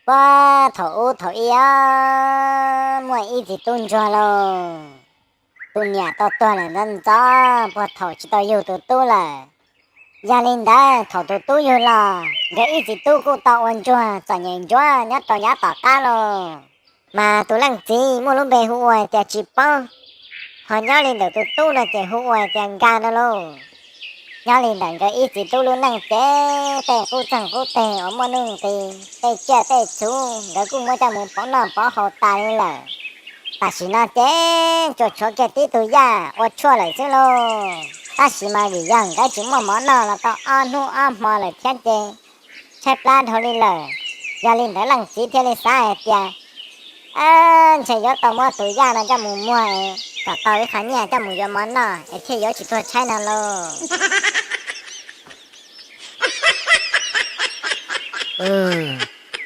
Puag thaum ub thaum ub, muaj ib txiv tub ntsuag lauj. Tus niam tau tuag lawm ntxov ntxov, puag thaum tsis tau yug tus tub lawm. Yog li ntawd thaum tus tub yug los, nkawd ib txiv tub kuj tau ua ntsuag txom nyem ntsuav nyob rau yav tom qab lauj. Mas tus leej txiv muaj lub npe hu ua tias Tsis Paub, ho nyob li ntawm tus tub no ces hu ua tias Nkaj no lauj. Nyob li ntawm nkawd ib txiv tub lub neej ces tej qub txeeg qub teg uas muaj nuj nqis, tej tsiaj tej txhu nkawd kuj muab coj mus pauv noj pauv haus tas li lawm. Tam sim no ces tsuas tshuav kiag tib tug Yaj ua tshuaj lawm xwb lauj. Tab sis mas vim yog nkawd tsis muaj mov noj los tau ob hnub ob hmo lawm thiab ces tshaib plab dhau li lawm. Yog li ntawd leej txiv thiaj li xav hais tias ntshe yuav tau muab tus Yaj no coj mus muag kom tau ib qho nyiaj coj mus yuav mov noj es thiaj yuav tsis tuag tshaib no lauj.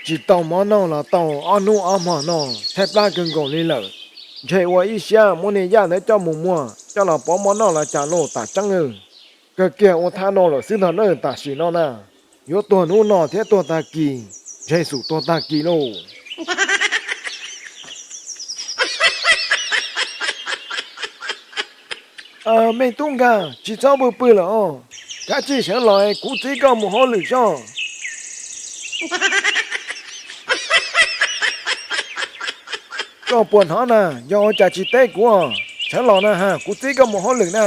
Tsis tau mov noj los tau ob hnub ob hmo no, tshaib plab kawg nkaus li lawm. Ntshe ua ib siab muab niag Yaj ntawd coj mus muag coj los pauv mov noj los cas lauj, tam tseeb. Kawg kiag ua thaj no lawm xwb ntag na, tam sim no na, yuav tuag hnub no thiab tuag tag kis, ntshe xum tuag tag kis lauj. Me tub Nkaj, tsis txhob pw pw lawm os, kav tsij sawv los kuv txib koj mus hauj lwm soj. Koj puas hnov na, yog ua cas tsis teb kuv? Sawv los na ha, kuv txib koj mus hauj lwm na.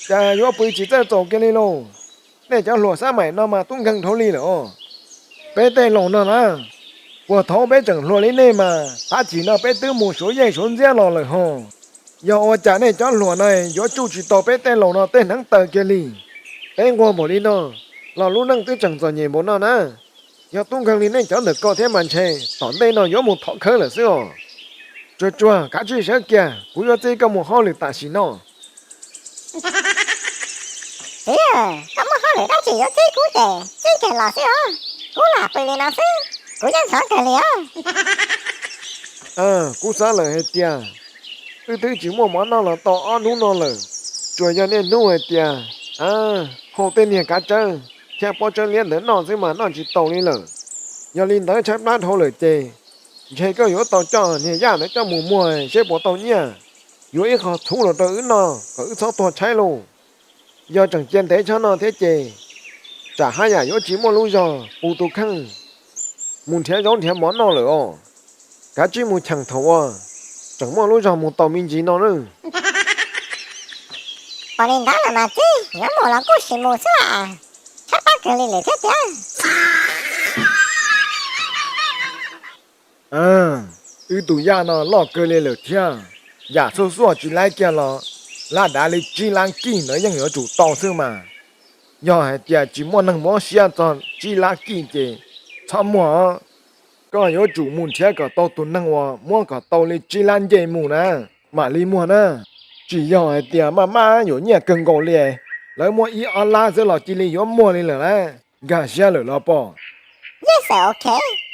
Cas yuav pw tsis txawj txaus kiag li lauj? Nej cov hluas xab maim no mas tub nkeeg dhau li lawm os. Peb tej laus no na, puag thaum peb tseem hluas li nej mas tab chim no peb twb mus suav yeej suav ntxiab los lawm ho. Yog ua cas nej cov hluas no yuav tsuj tsis tau peb tej laus no tej hneev taw kiag li? Peb nquag npaum li no los lub neej twb tseem txom nyem npaum no na. Yog tub nkeeg li nej cov ntawm ko thiab mas ntshe tom ntej no yuav mus thov khawb lawm xwb os. Tsuag tsuag, kav tsij sawv kiag, kuv yuav txib koj mus hauj lwm tam sim no. Txiv, koj muaj hauj lwm dab tsi yuav txib kuv ces txib kiag los xwb os. Kuv lam pw li no xwb, kuv yeej hnov kawg li os. Kuv xav lawm hais tias wb twb tsis muaj mov noj los tau ob hnub no lawm, tsuas yog niaj hnub hais tias hau tej niag kav tsawb thiab pob tsawb liab ntawd noj xwb mas noj tsis taus li lawm. Yog li ntawd tshaib plab dhau lawm ces ntshe koj yuav tau coj niag Yaj ntawd coj mus muag seb puas tau nyiaj, yuav ib qho txhuv los rau wb noj kom wb txhob tuag tshaib lauj. Yog tseem cia ntev tshaj no thiab ces tsam haj yam yuav tsis muaj lub zog pus tus kheej mus nrhiav zaub nrhiav mov noj lawm os. Kav tsij mus cheem thaum uas tseem muaj lub zog mus tau me ntsis no na. Ua li ntawd los mas txiv, yuav mus los kuj sim mus xwb as, tshaib plab kawg li lawm thiab tiag. Wb tus Yaj no loj kawg li lawm thiab, yam xuaj xuaj tsis laib kiag los lab dav li tsib lab kij ntawd yeej yuav tsum tau xwb mas. Yog hais tias tsis muaj neeg mob siab txog tsib lab kij ces txhob muag. Koj yuav tsum mus nrhiav kom tau tus neeg uas muab kom tau li tsib lab ncej mus na, mam li muag na. Tsis yog hais tias maj maj yuav nyiaj kawg nkaus li, lawv muab ib ob lab xwb los cia li yuav muag li lawm lauj. Nkag siab lawm los pom? Yes sir, ok.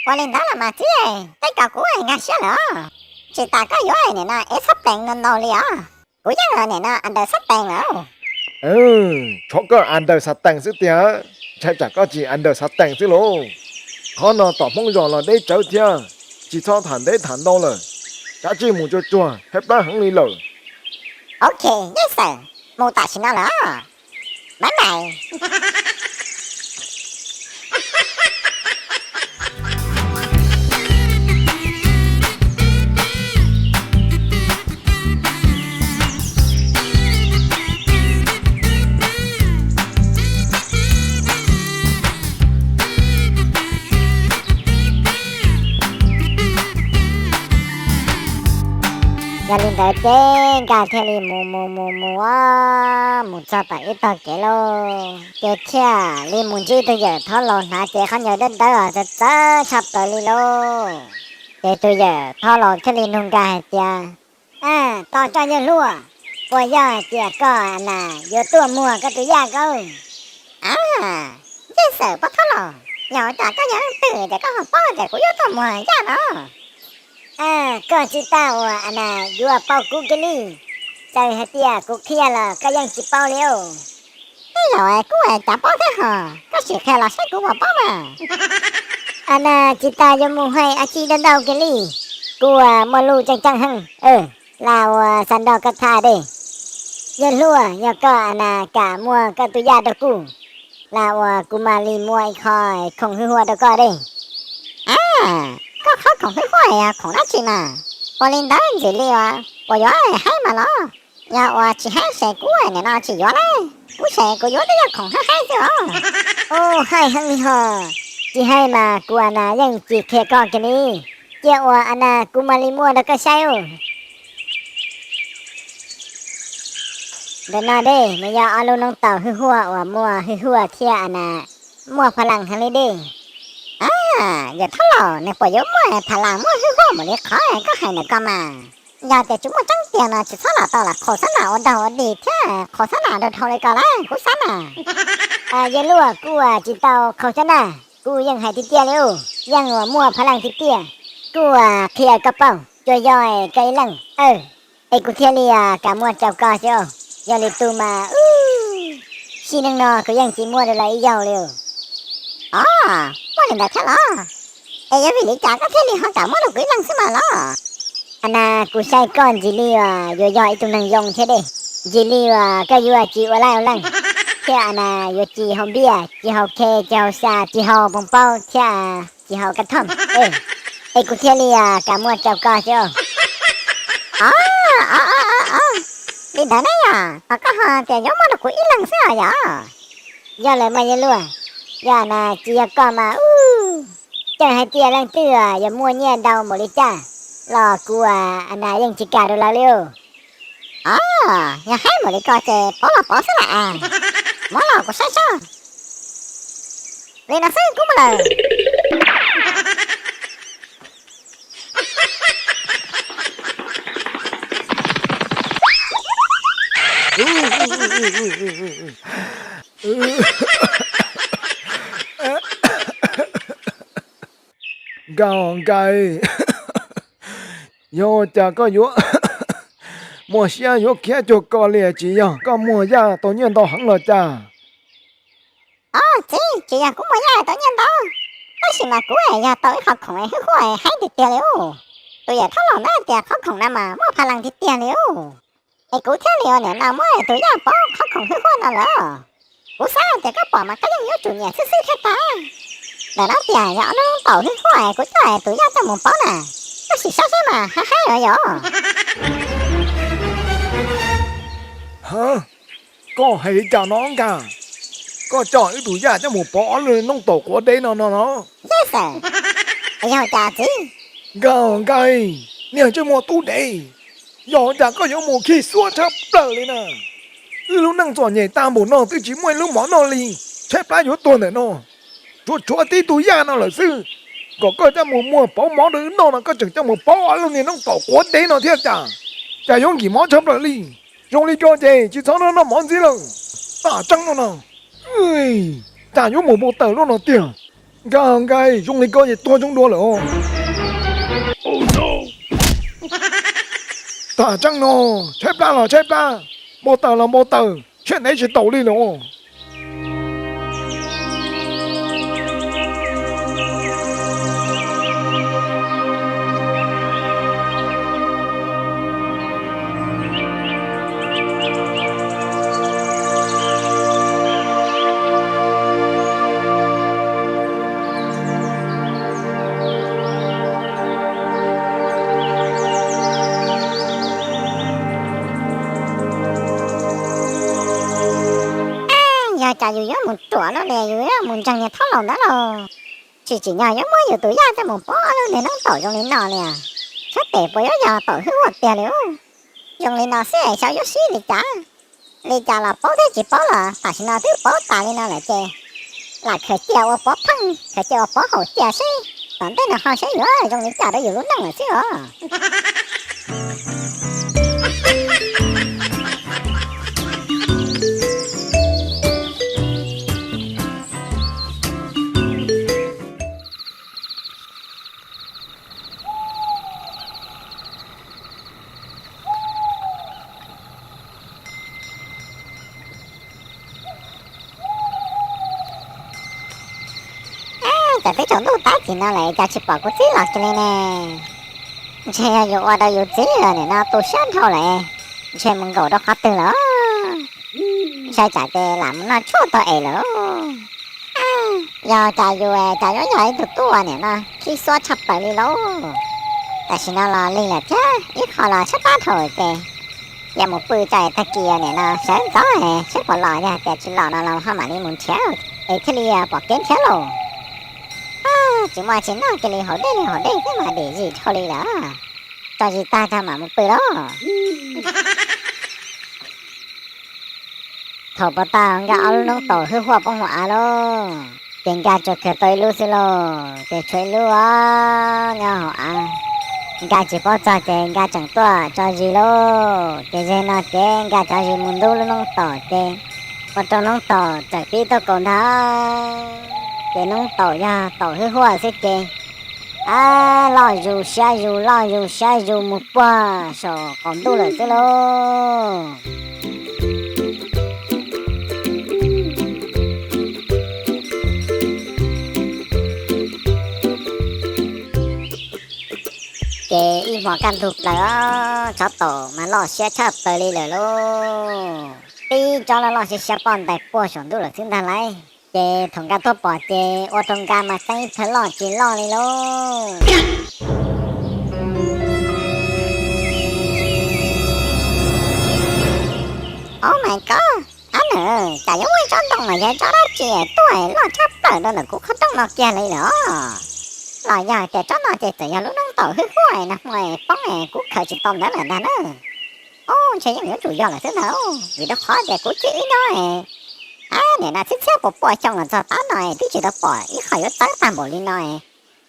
Ua li ntawd los mas txiv, tej ko kuv nkag siab lawm os. Tsis tas koj yuav nim no ev xab tees no ntau li os. Kuv yeej nim no under xab tees lawm. Tshuav koj under xab tees xwb tiag, ntshai tsam koj tsis under xab tees xwb lauj. Qhov no tom Hmoob zos los deb tsawv thiab, tsis txhob tham ntev tham ntau lawm. Kav tsij mus tsuag tsuag, tshaib plab heev li lawm. Ok, yes sir, mus tam sim no lawm. Bye bye. Yog li ntawd ces Nkaj thiaj li mus mus mus mus mus txog tom ib tog kev lauj, ces thiaj li mus ntsib tus yawm thob laus hnav cev khaub ncaws dawb dawb os, txawv txawv tshaj plaws li lauj. Ces tus yawm thob laus thiaj li nug Nkaj hais tias, Tos koj yawg hluas, puas yog hais tias koj na yuav tuaj muag koj tus Yaj ko? A, Yaj xawm pov thob laus, yog ua cas koj yog leej twg ces koj ho paub tias kuv yuav tuaj muag Yaj no? Koj tsis tas uas na yuav paub kuv kiag li, txawm hais tias kuv qhia los koj yeej tsis paub li os. Tej zaum kuv cas paub thiab ho, koj sim qhia los saib kuv puas paub mas. Anas, tsis tas yuav mus hais a tsi ntau ntau kiag li. Kuv muaj lus tseem ceeb heev, lam ua xa nroj koj tham dej. Yawg hluas, yog koj Anas kam muab koj tus yaj rau kuv, lam ua kuv mam li muab ib qho khoom hwj huam rau koj dej. Koj qhov khoom hwj huam yog khoom dab tsi mas? Ua li ntawd ntxim li uas puas yuav haib mas los? Yog uas tsis haib ces kuv nim no tsis yuav lawm, kuv ces kuv yuav twb yog khoom haib haib xwb os. Ua haib heev li hos. Tsis haib mas kuv Anas yeej tsis qhia koj kiag li. Cia ua Anas kuv mam li muab rau koj saib. Ntawm no dej nws yog ob lub noob taum hwj huam uas muaj hwj huam thiab Anas muaj pha las heev li dej. Yawm thab laus, nws puas yuav muaj pha las muaj hwj huam npaum li qhov koj hais ntawm ko mas? Yog tias tsis muaj tseeb tiag no tsis txhob los tau lam qhaus xab nas ua dog ua dig thiab qhaus xab nas rau dhau li ko lawm kuv xab nas. Yawg hluas, kuv tsis tau qhaus xab nas, kuv yeej hais tiag tiag li, yeej uas muaj pha las tiag tiag. Kuv qhia koj paub, tsuas yog koj ib leeg es kuv thiaj li kam muab rau koj xwb. Yog lwm tus mas sim neej no kuv yeej tsis muab rau lawv ib zaug li. Os, muaj li ntawd thiab los? Es yog vim li cas koj thiaj li ho kam muab rau kuv ib leeg xwb mas los? Anas, kuv saib koj ntxim li uas yuav yog ib tug neeg zoo thiab dej, ntxim li uas koj yuav tsis ua laij ua leej, thiab Anas yuav tsis haus npiaj, tsis haus khe, tsis haus xya, tsis haus poos paub thiab tsis haus kab thoj. Es kuv thiaj li kam muab rau koj xwb. Os, os, os, os, li ntawd na yog, os, koj ho tias yuav muab rau kuv ib leeg xwb os yog? Yog lawm mas yawg hluas, yog Anas tsis yog koj mas ub, txawm hais tias leej twg yuav muaj nyiaj ntau npaum li cas los kuv Anas yeej tsis kam rau lawv li. Os, yog haib npaum li ko ces pov los pov xwb lam as, muab los kuv saib seb. Li no xwb kuv mus lawm. Nkauj Nkais, yog ua cas koj yuav muaj siab yuav khiav cuag ko li? Tsis yog koj muag yaj tau nyiaj ntau heev los cas? Os txiv, tsis yog kuv muag yaj tau nyiaj ntau, tab sis mas kuv yog tau ib qho khoom hwj huam haib tiag tiag li ub. Tus yawm thab laus ntawd tias qhov khoom no mas muaj pha las tiag tiag li ub. Es kuv thiaj li ua niam no muab tus yaj pov qhov khoom hwj huam no lawm. Kuv xav tias koj pom mas koj yeej yuav tsum nyiam xwb xwb thiab tag. Ntawm no tias yog ob lub taum hwj huam, kuv coj tus yaj coj mus pov na, koj sim saib saib mas haib haib los yog. Ha, koj hais li cas no Nkaj? Koj coj wb tus yaj coj mus pov ob lub noob taum quav deb no no no? Yog cas txiv? Nkaj, Nkaj, niag ntsej muag tub dev, yog cas koj yuav mus khib xuab tshaj plaws li na? Wb lub neej txom nyem tag npaum no twb tsis muaj ib lub mov noj li, tshaib plab yuav tuag ntawm no. Tshuav tshuav tib tug yaj no lawm xwb, kom koj coj mus muag pauv mov rau wb noj no koj tseem coj mus pov ob lub niag noob taum quav deb no thiab cas? Cas yuav nkim mov tshaj plaws li. Zoo li ko ces tsis txhob noj mov ntxiv lawm. Tam tseeb no no, cas yuav mus npau taws luaj no tiag. Nkaj, Nkaj, zoo li ko ces tuag zoo dua lawm os. Tam tseeb no, tshaib plab los tshaib plab, npau taws los npau taws, siab ntev tsis taus li lawm os. Yog cas yus yuav mus ruam luaj li, yus yuav mus ntseeg niag thab laus ntawd lauj. Tsis tsim nyog yuav muab yus tus yaj coj mus pov ob lub niag noob taum zoo li no li. Sab tes puas yuav yog taum hwj huam tiag li ub. Zoo li no xwb es xyov yuav sib li cas. Li cas los paub thiab tsis paub los tam sim no twb paub tas li no lawm ces lam khaws cia ua pov pheej, khaws cia ua pov haum cia seb tom ntej no ho saib yuav zoo li cas rau yus lub neej lawm xwb os. Cas twb tsaus ntuj tab sis no lawm cas tsis pom kuv txiv los kiag li ne? Ntshe yog yus ua rau yus txiv nim no tu siab dhau lawm, ntshe mus nkaum rau qhov twg lawm. Ntshai tsam ces lam mus noj tshuaj tau es lawm. Yog cas yus cas yuav yog ib tug tub uas nim no khib xuab tshaj plaws li lauj. Tam sim no los lig lawm thiab ib qho los sab pab dhau ces yuav mus pw tso es tag kis nim no sawv ntxov saib puas los, yog tias tsis los no los ho mam li mus nrhiav es thiaj li pom kev nrhiav lauj. Tsis muaj tsis noj kiag li, haus dej li haus dej xwb mas dim zis dhau li lawm. Tso zis tag tso mam mus pw lauj. Thaum puag ta nkaj ob lub noob taum hwj huaj poob hauv av lauj, ces nkaj tsuas khaws tau ib lub xwb lauj, ces tshuav ib lub nyob hauv av. Nkaj tsis paub txog ces nkaj tseem tuaj tso zis lauj, ces ze no ces nkaj cov zis mus ntub lub noob taum ces ua rau noob taum txawm pib tuaj kaus ntag. Ces noob taum yog taum hwj huaj xwb ces a, loj zus siab zus loj zus siab zus mus puag saum qaum ntuj lawm xwb lauj. Ces ib hmos kaj ntug plaws os, tsov taum mas loj siab tshaj plaws li lawm lauj. Tib tsob loj loj siab siab poj ntais puag saum ntuj lawm xwb ntag lauj. Ces thaum nkaj tuaj pom ces ua rau nkaj mas ceeb ib thawj loj tsis loj li lauj. Ob mais ko, ab nws, cas yuav muaj ib tsob ntoo mas yog tsob dab tsi tuaj loj tshaj plaws rau ntawm kuv qhov rooj no kiag li lawm os? Los yog tias tsob no ces txawm yog lub noob taum hwj huaj nag hmo poob kuv khaws tsis tau ntawd lawm ntag na. Ub, ntshe yeej yuav tsum yog lawm xwb ntag, vim rau qhov tias kuv cia li nyob, ab, nim no txhiab txhiab puas puas xyoo los txog tav no twb tsis tau pom ib qho yuav txawv tag npaum li no.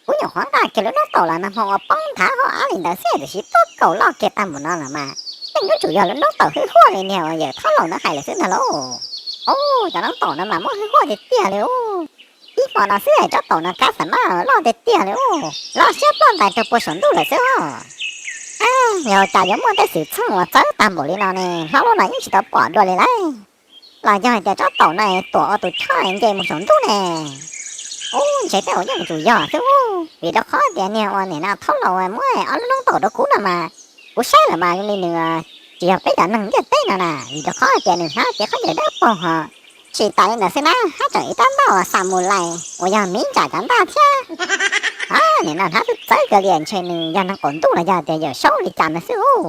Kuv nyuam qhuav nqa kiag lub noob taum los nag hmo ua poob nthav hauv av li ntawd xwb tiam sis tuaj kaus loj kiag tag npaum no lawm mas yeej yuav tsum yog lub noob taum hwj huaj li niag uas yawm thaub laus ntawd hais lawm xwb ntag lauj. Ub, cov noob taum no mas muaj hwj huaj tiag tiag li ub. Ib hmo no xwb tsob taum no kab xav mas loj tiag tiag li ub, loj siab poj ntais rau puag saum ntuj lawm xwb os. Yog cas yuav muaj tej xwm txheej uas txawv tag npaum li no ne, hlob lub no yeej tsis tau pom dua li lauj. Los yog hais tias tsob taum no tuam ua tus choj nce mus saum ntuj ne? Ub, ntshe tej zaum yeej yuav tsum yog xwb ub, vim rau qhov tias niag uas nim no thaub laus muab ob lub noob taum rau kuv no mas, kuv saib lawm mas zoo li nws tsis yog peb cov neeg ntiaj teb no na, vim rau qhov tias nws hnav cev khaub ncaws dawb paug ho. Tsis tas li ntawd xwb na, hab tseem ib rab ntaj uas xa mus lais uas yog miv ntsam cov ntaj thiab. Nim no hnav txawv kawg li, ntshe nws yog neeg qaum ntuj los yog tias yawm saub li cas no xwb ub.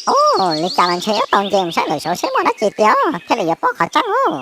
Ub, li cas los ntshe yuav tau nce mus saib lawm saud seb muaj dab tsi tiag thiaj li yuav paub qhov tseeb ub.